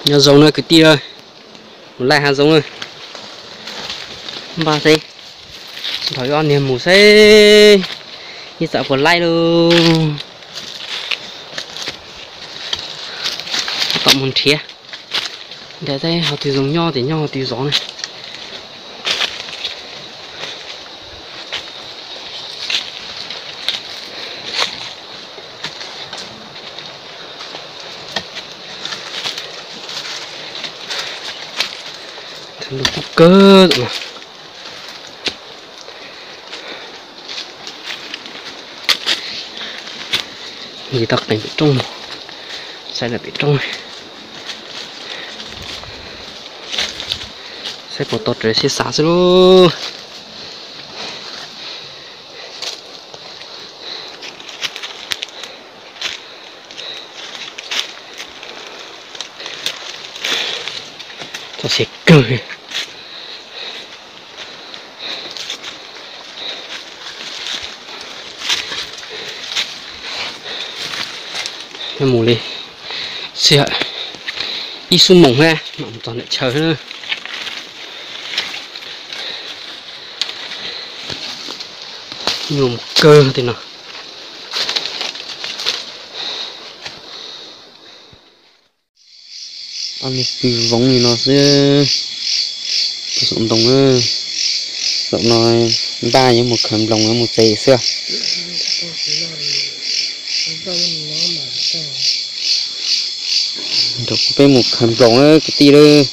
Nyob zoo na kwv tij, mus laij hav zoov na. Npaj xwb, nrog ib ob niag mus xwb, ib txawm puas laij lauj. Tom mus nrhiav, nrhiav seb ho twg zoo nyob ces nyob, ho twg zov na. Kub kawg no. Nce tau qees pem roob, saib lawm pem roob, saib puas tau raws siab xav xwb lauj. Txog siav kawg. Mus li, ib xuab moos thiab mam mus txog ntawm chaw. Nyuaj kawg tej no. Ob niag pw voov li no xwb. Pw saum ntoo. Zaum no npaj yuav mus khaws nploos yuav mus tsev xwb. Nrog kuv peb mus khaws nploos na kwv tij lauj.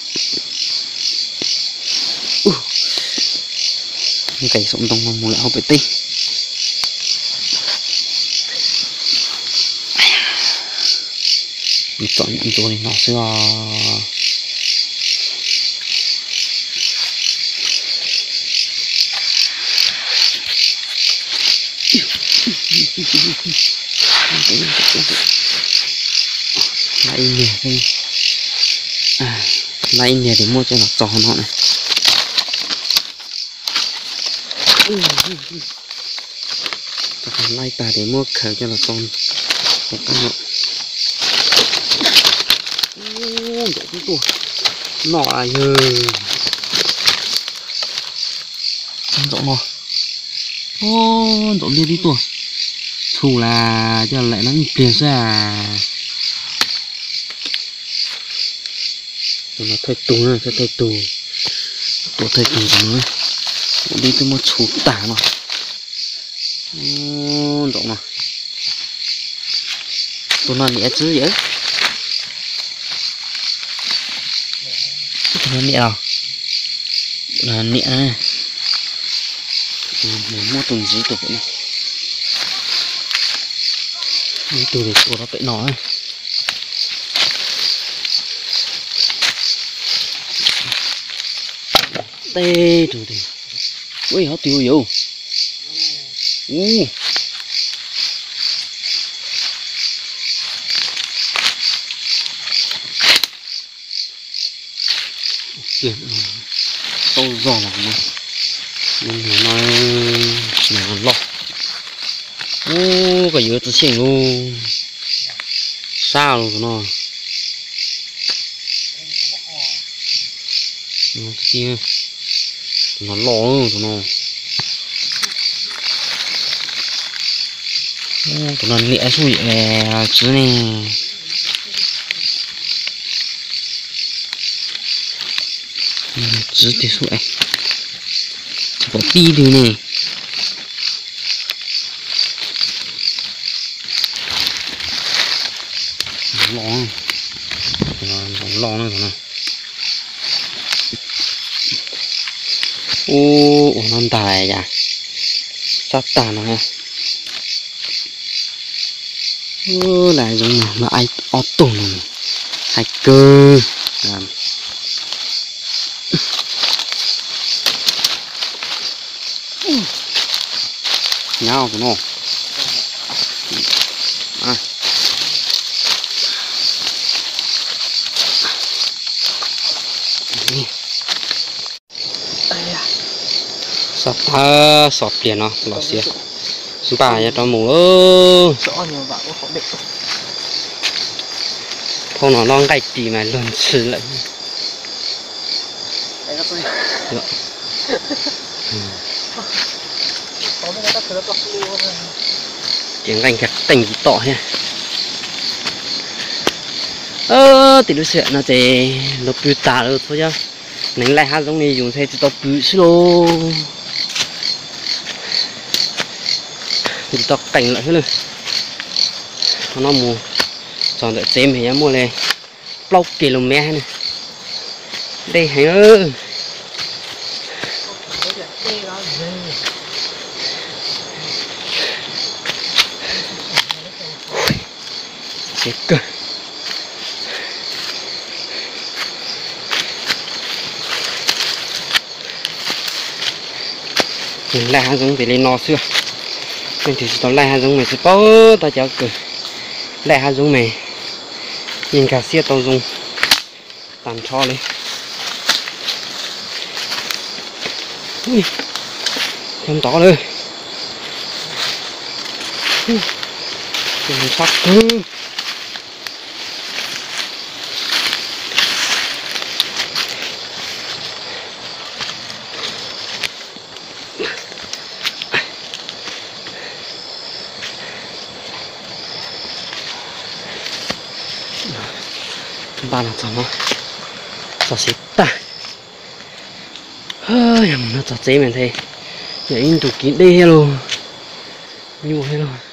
Nqes saum ntoo no mus lawm hauv pem teb. Txom nyem ntxuav li no xwb os. Laij ib niag, laij ib niag ces muab coj los tso no na. Laij tag ces muab khaws coj los tso tom qab no. Ntsaum tib tuaj, noj yawg. Ntsaum no, ntsaum liab tib tuaj, txhu las coj lawm no ib pliag xwb as. Tus no thawj tug na, thawj tug, tua thawj tug tus no, ua dib twb muab txhu tag no. Ntsaum no, tus no niam txiv yawm. Tus no niam los, niam na. Muab tus ntxiv tus pem no, ib tug tua rau pem no. Tej tus, ua ob tug yau. Ub, tau zog los no, niag no, niag no loj. Ub, koj yuav txiv xyeej lauj, sab lauj tus no. Tus no loj tus no. Tus no niam xub yam txiv ne. Txiv tiag xub, tsis pom tib tug ne. Loj, loj na tus no. Ub, ua no ntag yam, sab tag no. Lam zoo no, ob tug no hais kawg. Nyab tus no. Sab tag, sov pliag no los xiav, npaj yuav rov mus lauj. Qhov no noj nqaij ris mas luag ntxhi lawm. Ces nqaij nkag qeej ntsis tom thiab. Tim lub sij hawm no ces lawv pw tas lawm, txhua yog neeg laij hav zoov ne yus ntshai tsis tau pw xwb lauj. Ntsis tau qeej lawm thiab lawm. Qhov no mus txog ntawm tsev mas yuav muaj li plaub ki lus mev ne. Deb heev. Tsev kawg. Laij hav zoov ces li no xwb. Leej twg tsis tau laij hav zoov mas tsis paub tau cov kws laij hav zoov mas yeej nkag siab tau zoo tag nrho li. Cov ntov lawm. Sab kawg. Npaj no txog no, txog siv tag. Yog mus no txog tsev mas nthe, yog ib ntus kiv deb thiab lauj, nyuaj thiab lauj.